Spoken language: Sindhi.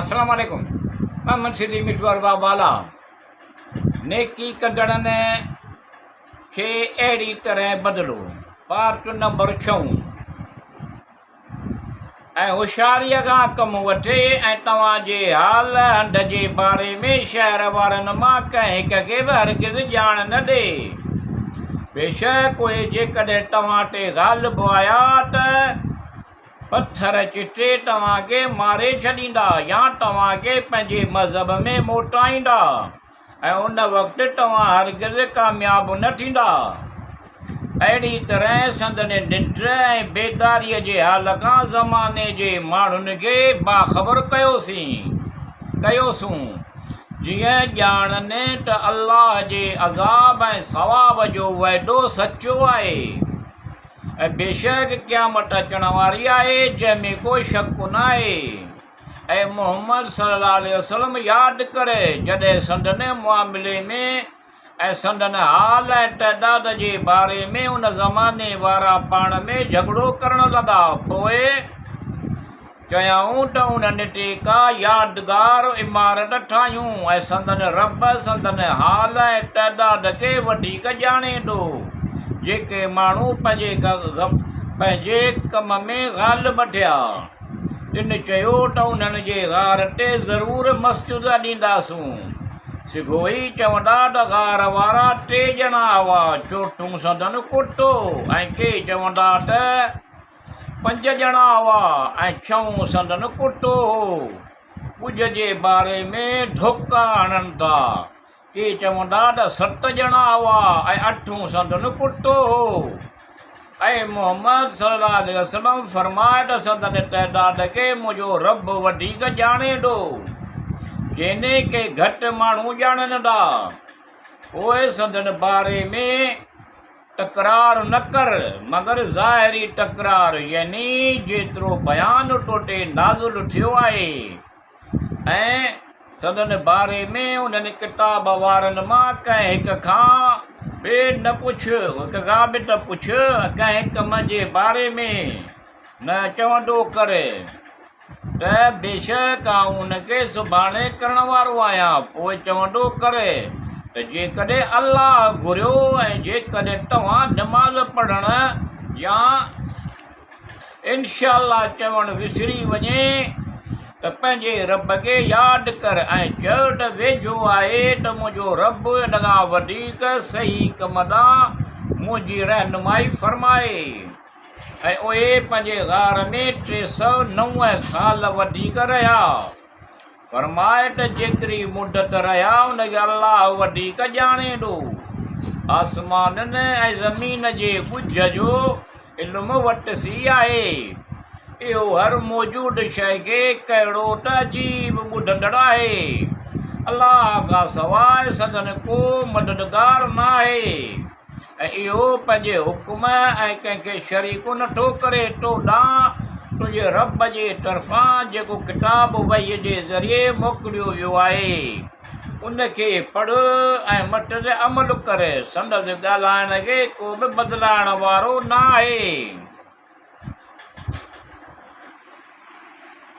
السلام عليڪم محمد سنڌي مٺو ارباب والا نيڪي ڪندڙن کي اهڙي طرح بدلو پارٽ نمبر ڇهون ۽ هوشياريء کان ڪم وٺي ۽ توهان جي حال هنڌ جي باري ۾ شهر وارن مان ڪنهن هڪ کي به هرگز ڄاڻ نه ڏي. بيشڪ اهي جيڪڏهن توهان تي غالب آيا ته پٿر چٽي توهان کي ماري ڇڏيندا يا توهان کي پنهنجي مذهب ۾ موٽائيندا. ۽ ان وقت توهان هرگز ڪامياب نه ٿيندا. اهڙي طرح سندن ننڊ ۽ بيداريء جي حال کان زماني جي ماڻهن کي باخبر ڪيوسين، ڪيوسون، جيئن ڄاڻن ته الله جي عذاب ۽ ثواب جو وعدو سچو آهي ۽ بيشڪ قيامت اچڻ واري آهي، جنهن ۾ ڪو شڪ ناهي. اي محمد صلّي اللّٰه عليه وسلّم! ياد ڪر، جڏهن سندن معاملي ۾ ۽ سندن حال ۽ تعداد جي باري ۾ ان زماني وارا پاڻ ۾ جهڳڙو ڪرڻ لڳا، پوء چيائون ته انهن تي ڪا يادگار عمارت ٺاهيون ۽ سندن رب سندن حال ۽ تعداد کي وڌيڪ ڄاڻي ٿو، جيڪي ماڻهو پنهنجي ڪم ۾ غالب ٿيا. تن چيو ته انهن جي غار تي ضرور مسجد اڏينداسون. سگهو ئي چوندا ته غار وارا ٽي ڄڻا هئا، چوٿون سندن ڪتو ۽ ڪي چوندا ته پنج ڄڻا هئا ۽ ڇهون سندن ڪتو هو. ڳجهه جي باري ۾ ڌوڪا هڻن ٿا. ڪي چوندا ته ست ڄڻا هئا ۽ اٺون سندن ڪتو هو. اي محمد صلي الله عليه وسلم! فرماء ته سندن تعداد کي منهنجو رب وڌيڪ ڄاڻي ٿو، جنهن ڪي گهٽ ماڻهو ڄاڻن ٿا. پوء سندن باري ۾ تڪرار نه ڪر، مگر ظاهري تڪرار يعني جيترو بيان توتي نازل ٿيو آهي. ۽ سندن باري ۾ انهن ڪتاب وارن مان ڪنهن هڪ کان به نه پڇ، هڪ کان به نه پڇ، ڪنهن ڪم جي باري ۾ نه چوندو ڪر ته بيشڪ آئون ان کي سڀاڻي ڪرڻ وارو آهيان، پوء چوندو ڪر ته جيڪڏهن الله گهريو ۽ جيڪڏهن توهان نماز پڙهڻ يا انشاء الله چوڻ وسري وڃي ته پنهنجي رب کي ياد ڪر ۽ چئه ته ويجهو آهي ته منهنجو رب ان کان وڌيڪ صحيح ڪم ڏانهن منهنجي رهنمائي فرمائي ۽ اهي پنهنجي غار ۾ 309 سال وڌيڪ رهيا. فرماء ته جيتري مدت رهيا ان کي الله وڌيڪ ڄاڻي ٿو. آسمانن ۽ زمين جي ڳجهه جو علم وٽس ئي آهي. اهو هر موجود شيء کي ڪهڙو ته عجيب ٻڌندڙ آهي. الله کان سواء سندن ڪو مددگار ناهي. ۽ اهو پنهنجي حڪم ۽ ڪنهن کي شريڪ نٿو ڪري، تو ڏانهن تنهنجي رب جي طرفان جيڪو ڪتاب وحي جي ذريعي موڪليو ويو آهي، ان کي پڙهه ۽ مٿس عمل ڪر، سندس ڳالهائڻ کي ڪو به بدلائڻ وارو نه آهي.